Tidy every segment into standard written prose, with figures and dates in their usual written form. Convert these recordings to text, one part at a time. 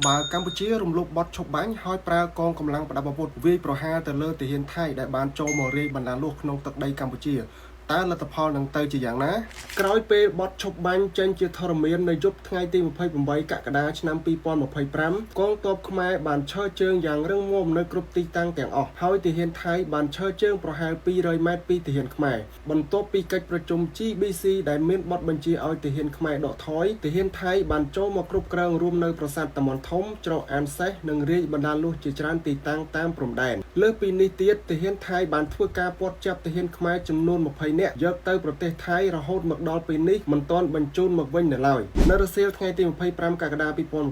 បើកម្ពុជារំលោភបទឈប់បាញ់ហើយប្រើកងកម្លាំងប្រដាប់អាវុធវាយប្រហារទៅលើទាហានថៃដែលបានចូលមករាយបណ្ដាលួសក្នុងទឹកដីកម្ពុជាតើលទ្ធផលនឹងទៅជាយ៉ាងណាក្រោយពេលបទឈប់បាញ់ចេញជាធរមាននៅយប់ថ្ងៃទី28កក្កដាឆ្នាំ2025កងទ័ពខ្មែរបានឈរជើងយ៉ាងរឹងមាំនៅគ្រប់ទីតាំងទាំងអស់ហើយទាហានថៃបានឈរជើងប្រហែល200ម៉ែត្រពីទាហានខ្មែរបន្ទាប់ពីកិច្ចប្រជុំ GBC ដែលមានបទបញ្ជាឲ្យទាហានខ្មែរដកថយទាហានថៃបានចូលមកគ្រប់គ្រងរួមនៅប្រាសាទតាមាន់ធំច្រកអានសេះនិងរាជបណ្ដាលួសជាច្រើនទីតាំងតាមព្រំដែនលើសពីនេះទៀតទាហានថៃបានធ្វើការពាត់ចាប់ទាហានខ្មែរចំនួន20នាក់យកទៅប្រទេសថៃរហូតមកដល់ពេលនេះមិនទាន់បញ្ជូនមកវិញនៅឡើយនៅរសៀលថ្ងៃទី25កក្កដា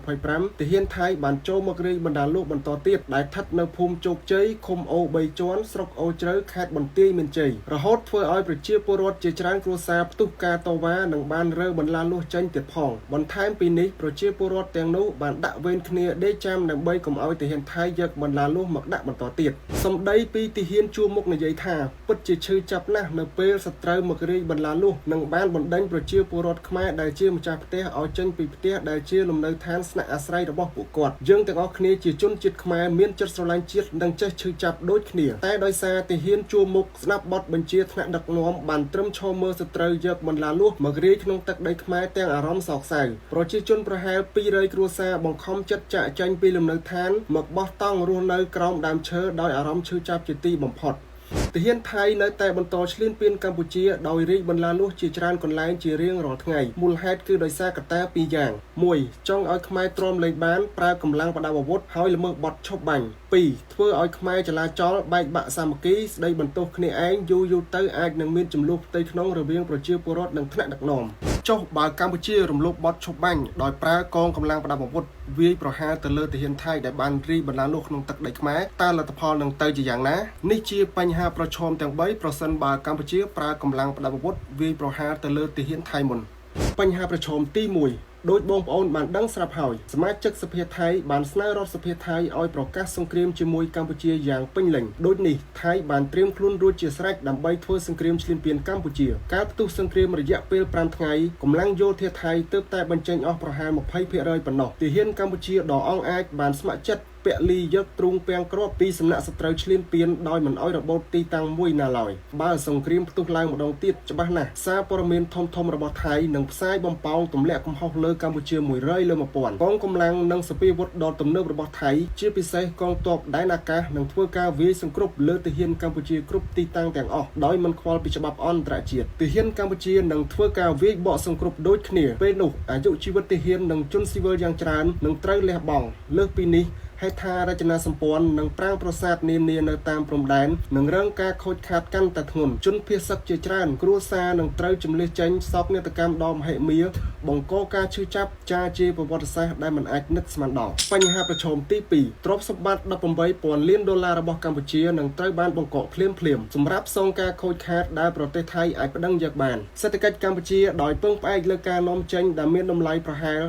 2025ទាហានថៃបានចូលមករាជបណ្ដាលួសបន្តទៀតដែលស្ថិតនៅភូមិជោគជ័យឃុំអូបីជាន់ស្រុកអូជ្រៅខេត្តបន្ទាយមានជ័យរហូតធ្វើឲ្យប្រជាពលរដ្ឋជាច្រើនគ្រួសារផ្ទុះការតវ៉ានិងបានរើបន្លាលួសចេញទៀតផងបន្ថែមពីនេះប្រជាពលរដ្ឋទាំងនោះបានដាក់វេនគ្នាដេកចាំដើម្បីកុំឲ្យទាហានថៃយកបន្លាលួសមកដាក់បន្តទៀតសម្ដីពីទាហានជួរមុខនិយាយថាពិតជាឈឺចាប់ណាស់នៅពេលសត្រូវមករាយបន្លាលួសនិងបានបណ្ដេញប្រជាពលរដ្ឋខ្មែរដែលជាម្ចាស់ផ្ទះឲ្យចេញពីផ្ទះដែលជាលំនៅឋានស្នាក់អាស្រ័យរបស់ពួកគាត់យើងទាំងអស់គ្នាជាជនជាតិខ្មែរមានចិត្តស្រឡាញ់ជាតិនិងចេះឈឺចាប់ដូចគ្នាតែដោយសារទាហានជួរមុខស្ដាប់បទបញ្ជាថ្នាក់ដឹកនាំបានត្រឹមឈរមើលសត្រូវយកបន្លាលួសមករាយក្នុងទឹកដីខ្មែរទាំងអារម្មណ៍សោកសៅប្រជាជនប្រហែល200គ្រួសារបង្ខំចិត្តចាក់ចេញពីលំនៅឋានមកបោះតង់រស់នៅក្រោមដើមឈើដោយអារម្មណ៍ឈឺចាប់ជាទីបំផុតទាហានថៃនៅតែបន្តឈ្លានពានកម្ពុជាដោយរាយបន្លាលួសជាច្រើនកន្លែងជារៀងរាល់ថ្ងៃមូលហេតុគឺដោយសារកត្តាពីរយ៉ាង1ចង់ឲ្យខ្មែរទ្រាំលេងបានប្រើកម្លាំងប្រដាប់អាវុធហើយល្មើសបទឈប់បាញ់2ធ្វើឲ្យខ្មែរចលាចលបែកបាក់សាមគ្គីស្ដីបន្ទោសគ្នាឯងយូរយូរទៅអាចនឹងមានចំនួនផ្ទៃក្នុងរវាងប្រជាពលរដ្ឋនិងថ្នាក់ដឹកនាំចុះបើកម្ពុជារំលោភបទឈប់បាញ់ដោយប្រើកងកម្លាំងប្រដាប់អាវុធវាយប្រហារទៅលើទាហានថៃដែលបានរាយបន្លាលួសក្នុងទឹកដីខ្មែរតើលទ្ធផលនឹងទៅជាយ៉ាងណានេះជាបញ្ហាប្រឈមទាំង3ប្រសិនបើកម្ពុជាប្រើកម្លាំងប្រដាប់អាវុធវាយប្រហារទៅលើទាហានថៃមុនបញ្ហាប្រឈមទី1ដោយបងប្អូនបានដឹងស្រាប់ហើយសមាជិកសភាថៃបានស្នើរដ្ឋសភាថៃឲ្យប្រកាសសង្គ្រាមជាមួយកម្ពុជាយ៉ាងពេញលេញដូចនេះថៃបានត្រៀមខ្លួនរួចជាស្រេចដើម្បីធ្វើសង្គ្រាមឈ្លានពានកម្ពុជាការផ្ទុះសង្គ្រាមរយៈពេល5ថ្ងៃកម្លាំងយោធាថៃទើបតែបញ្ចេញអស់ប្រហែល20%ប៉ុណ្ណោះទាហានកម្ពុជាដ៏អង់អាចបានស្ម័គ្រចិត្តពលីយកទ្រូងពាំងគ្រាប់ពីសំណាក់សត្រូវឈ្លានពានដោយមិនអោយរបូតទីតាំងមួយណាឡើយបើសង្គ្រាមផ្ទុះឡើងម្ដងទៀតច្បាស់ណាស់សារព័ត៌មានធំៗរបស់ថៃនឹងផ្សាយបំពងទម្លាក់កំហុសលើកម្ពុជា100លើ1000កងកម្លាំងនិងសពាវុធដ៏ទំនើបរបស់ថៃជាពិសេសកងទ័ពដែនអាកាសនឹងធ្វើការវាយសង្គ្រប់លើទាហានកម្ពុជាគ្រប់ទីតាំងទាំងអស់ដោយមិនខ្វល់ពីច្បាប់អន្តរជាតិទាហានកម្ពុជានឹងធ្វើការវាយបកសង្គ្រប់ដូចគ្នាពេលនោះអាយុជីវិតទាហាននិងជនស៊ីវិលយ៉ាងច្រើននឹងត្រូវលះបង់លើសពីនេះហេដ្ឋារចនាសម្ព័ន្ធនិងប្រាង្គប្រាសាទនានានៅតាមព្រំដែននឹងរងការខូចខាតកាន់តែធ្ងន់ជនភៀសសឹកជាច្រើនគ្រួសារនឹងត្រូវជម្លៀសចេញសោកនាដកម្មដ៏មហិមាបង្កការឈឺចាប់ចារជាប្រវត្តិសាស្ត្រដែលមិនអាចនឹកស្មានដល់បញ្ហាប្រឈមទី2ទ្រព្យសម្បត្តិ18,000លានដុល្លាររបស់កម្ពុជានឹងត្រូវបានបង្កកភ្លាមភ្លាមសម្រាប់សងការខូចខាតដែលប្រទេសថៃអាចប្តឹងយកបានសេដ្ឋកិច្ចកម្ពុជាដោយពឹងផ្អែកលើការនាំចេញដែលមានតម្លៃប្រហែល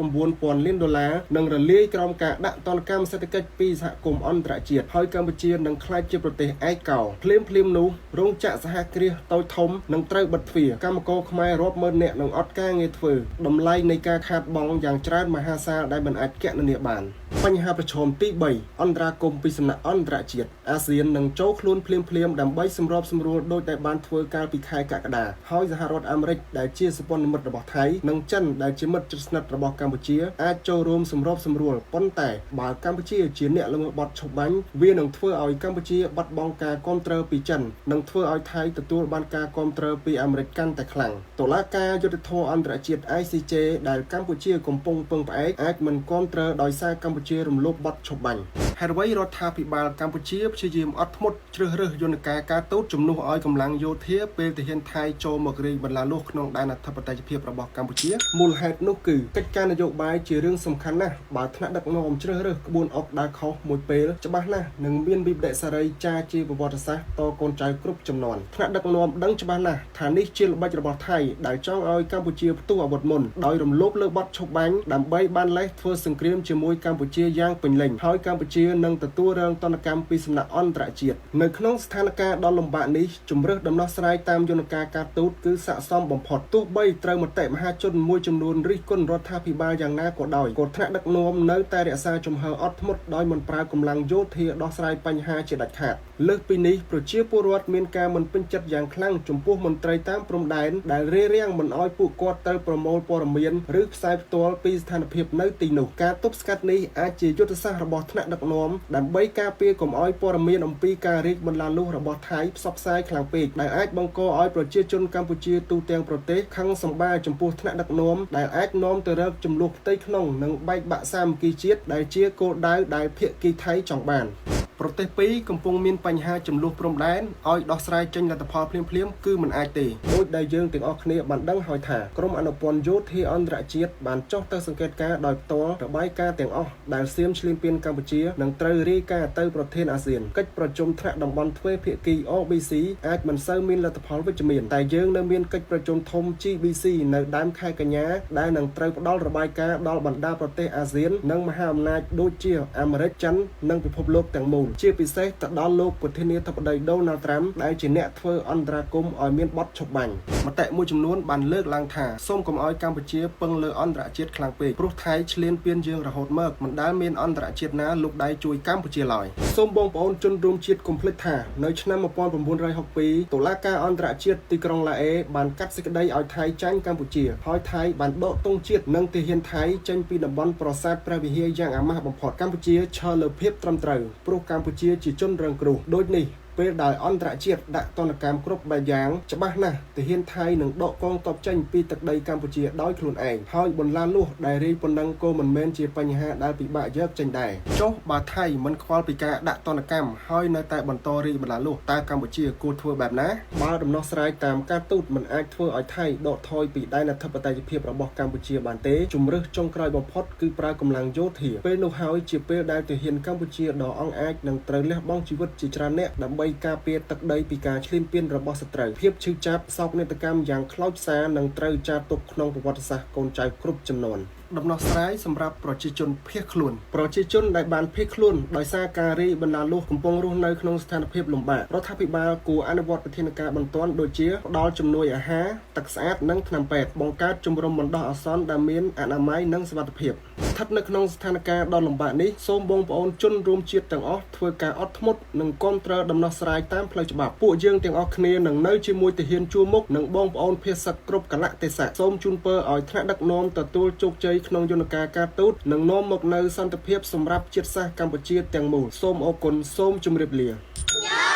49,000លានដុល្លារនឹងរលាយក្រោមការដាក់ទណ្ឌកម្មសេដ្ឋកិច្ចពីសហគមន៍អន្តរជាតិហើយកម្ពុជានឹងក្លាយជាប្រទេសឯកោភ្លាមភ្លាមនោះរោងចក្រសហគ្រាសតូចធំនឹងត្រូវបិទទ្វារកម្មករខ្មែររាប់ម៉ឺននាក់នឹងអត់ការងារធ្វើតម្លៃនៃការខាតបង់យ៉ាងច្រើនមហាសាលដែលមិនអាចគណនាបានបញ្ហាប្រឈមទី3អន្តរាគមន៍ពីសំណាក់អន្តរជាតិអាស៊ាននឹងចូលខ្លួនភ្លាមភ្លាមដើម្បីសម្របសម្រួលដោយដែលបានធ្វើកាលពីខែកក្កដាហើយសហរដ្ឋអាមេរិកដែលជាសម្ព័ន្ធមិត្តរបស់ថៃនិងចិនដែលជាមិត្តជិតស្និទ្ធរបស់កម្ពុជាអាចចូលរួមសម្របសម្រួលប៉ុន្តែបើកម្ពុជាជាអ្នកល្មើសបទឈប់បាញ់វានឹងធ្វើឲ្យកម្ពុជាបាត់បង់ការគ្រប់គ្រងពីចិននិងធ្វើឲ្យថៃទទួលបានការគ្រប់គ្រងពីអាមេរិកកាន់តែខ្លាំងតុលាការយុត្តិធម៌អន្តរជាតិ ICJ ដែលកម្ពុជាកំពុងពឹងផ្អែកអាចមិនគ្រប់គ្រងដោយសារកម្ពុជារំលោភបទឈប់បាញ់ហេតុអ្វីរដ្ឋាភិបាលកម្ពុជាព្យាយាមអត់ធ្មត់ជ្រើសរើសយន្តការការទូតជំនួសឲ្យកម្លាំងយោធាពេលទាហានថៃចូលមករាយបន្លាលួសក្នុងដែនអធិបតេយ្យភាពរបស់កម្ពុជាមូលហេតុនោះគឺកិច្ចការនយោបាយជារឿងសំខាន់ណាស់បើថ្នាក់ដឹកនាំជ្រើសរើសក្បួនអុកដើរខុសមួយពេលច្បាស់ណាស់នឹងមានវិបត្តិសារីចាជាប្រវត្តិសាស្ត្រតកូនចៅគ្រប់ចំនួនថ្នាក់ដឹកនាំដឹងច្បាស់ណាស់ថានេះជាល្បិចរបស់ថៃដែលចង់ឲ្យកម្ពុជាផ្ទុះ អាវុធមុនដោយរំលោភលើបទឈប់បាញ់ដើម្បីបានលេសធ្វើសង្គ្រាមជាមួយកម្ពុជាយ៉ាងពេញលេញហើយកម្ពុជានឹងទទួលរងទណ្ឌកម្មពីសំណាក់អន្តរជាតិនៅក្នុងស្ថានភាពដ៏លំបាកនេះជំរើសដំណោះស្រាយតាមយន្តការការទូតគឺស័ក្តិសមបំផុតទោះបីត្រូវមតិមហាជនមួយចំនួនរិះគន់រដ្ឋាភិបាលយ៉ាងណាក៏ដោយក៏ថ្នាក់ដឹកនាំនៅតែរក្សាជំហរអត់ធ្មត់ដោយមិនប្រើកម្លាំងយោធាដោះស្រាយបញ្ហាជាដាច់ខាតលើសពីនេះប្រជាពលរដ្ឋមានការមិនពេញចិត្តយ៉ាងខ្លាំងចំពោះមន្ត្រីតាមព្រំដែនដែលរារាំងមិនឲ្យពួកគាត់ទៅប្រមូលព័ត៌មានឬផ្សាយផ្ទាល់ពីស្ថានភាពនៅទីនោះការទប់ស្កាត់នេះអាចជាយុទ្ធសាស្ត្ររបស់ថ្នាក់ដឹកនាំដើម្បីការពារកុំឲ្យព័ត៌មានអំពីការរីកបន្លាលួសរបស់ថៃផ្សព្វផ្សាយខ្លាំងពេកដែលអាចបង្កឲ្យប្រជាជនកម្ពុជាទូទាំងប្រទេសខឹងសម្បាចំពោះថ្នាក់ដឹកនាំដែលអាចនាំទៅរកជម្លោះផ្ទៃក្នុងនិងបែកបាក់សាមគ្គីជាតិដែលជាគោលដៅដែលភាគីថៃចង់បាន ប្រទេសពីរកំពុងមានបញ្ហាជម្លោះព្រំដែនឲ្យដោះស្រាយចេញលទ្ធផលភ្លាមៗគឺមិនអាចទេដោយដែលយើងទាំងអស់គ្នាបានដឹងហើយថាក្រុមអនុព័ន្ធយោធាអន្តរជាតិបានចុះទៅសង្កេតការណ៍ដោយផ្ទាល់របាយការណ៍ទាំងអស់ដែលសៀមឈ្លានពានកម្ពុជានឹងត្រូវរាយការណ៍ទៅប្រធានអាស៊ានកិច្ចប្រជុំថ្នាក់តំបន់ទ្វេភាគី RBC អាចមិនសូវមានលទ្ធផលវិជ្ជមានតែយើងនៅមានកិច្ចប្រជុំធំ GBC នៅដើមខែកញ្ញាដែលនឹងត្រូវផ្ដល់របាយការណ៍ដល់បណ្ដាប្រទេសអាស៊ាននិងមហាអំណាចដូចជាអាមេរិកចិននិងពិភពលោកទាំងមូលជាពិសេសទៅដល់លោកប្រធានាធិបតីដូណាល់ត្រាំដែលជាអ្នកធ្វើអន្តរាគមន៍ឲ្យមានបទឈប់បាញ់មតិមួយចំនួនបានលើកឡើងថាសូមកុំឲ្យកម្ពុជាពឹងលើអន្តរជាតិខ្លាំងពេកព្រោះថៃឈ្លានពានយើងរហូតមកមិនដែលមានអន្តរជាតិណាលូកដៃជួយកម្ពុជាឡើយសូមបងប្អូនជនរួមជាតិកុំភ្លេចថានៅឆ្នាំ1962តុលាការអន្តរជាតិទីក្រុងឡាអេបានកាត់សេចក្តីឲ្យថៃចាញ់កម្ពុជាហើយថៃបានដកទង់ជាតិនិងទាហានថៃចេញពីតំបន់ប្រាសាទព្រះវិហារយ៉ាងអាម៉ាស់បំផុតកម្ពុជាឈរលើភាពត្រឹមត្រូវព្រោះកម្ពុជាជាជនរងគ្រោះដូចនេះពេលដែលអន្តរជាតិដាក់ទណ្ឌកម្មគ្រប់បែបយ៉ាងច្បាស់ណាស់ទាហានថៃនឹងដកកងទ័ពចេញពីទឹកដីកម្ពុជាដោយខ្លួនឯងហើយបន្លាលួសដែលរាយប៉ុណ្ណឹងក៏មិនមែនជាបញ្ហាដែលពិបាកយកចេញដែរចុះបើថៃមិនខ្វល់ពីការដាក់ទណ្ឌកម្មហើយនៅតែបន្តរាយបន្លាលួសតើកម្ពុជាគួរធ្វើបែបណាបើដំណោះស្រាយតាមការទូតមិនអាចធ្វើឲ្យថៃដកថយពីដែនអធិបតេយ្យភាពរបស់កម្ពុជាបានទេជំរើសចុងក្រោយបំផុតគឺប្រើកម្លាំងយោធាពេលនោះហើយជាពេលដែលទាហានកម្ពុជាដ៏អង់អាចនឹងត្រូវលះបង់ជីវិតជាច្រើនអ្នកដើម្បីការពារទឹកដីពីការឈ្លានពានរបស់សត្រូវភាពឈឺចាប់សោកនាដកម្មយ៉ាងខ្លោចផ្សានឹងត្រូវចារទុកក្នុងប្រវត្តិសាស្ត្រកូនចៅគ្រប់ជំនាន់ដំណោះស្រាយសម្រាប់ប្រជាជនភៀសខ្លួនប្រជាជនដែលបានភៀសខ្លួនដោយសារការរាយបណ្ដាលលួសកំពុងរស់នៅក្នុងស្ថានភាពលំបាករដ្ឋាភិបាលគួរអនុវត្តវិធានការបន្ទាន់ដូចជាផ្ដល់ជំនួយអាហារទឹកស្អាតនិងថ្នាំពេទ្យបង្កើតជំរំបណ្ដោះអាសន្នដែលមានអនាម័យនិងសុវត្ថិភាពស្ថិតនៅក្នុងស្ថានភាពដ៏លំបាកនេះសូមបងប្អូនជនរួមជាតិទាំងអស់ធ្វើការអត់ធ្មត់និងគាំទ្រដំណោះស្រាយតាមផ្លូវច្បាប់ពួកយើងទាំងអស់គ្នានឹងនៅជាមួយទាហានជួរមុខនិងបងប្អូនភៀសសឹកគ្រប់កលៈទេសៈសូមជូនពរឲ្យថ្នាក់ដឹកនាំទទួលជោគជ័យក្នុងយន្តការការទូតនិងនាំមកនូវសន្តិភាពសម្រាប់ជាតិសាសន៍កម្ពុជាទាំងមូលសូមអរគុណសូមជម្រាបលា។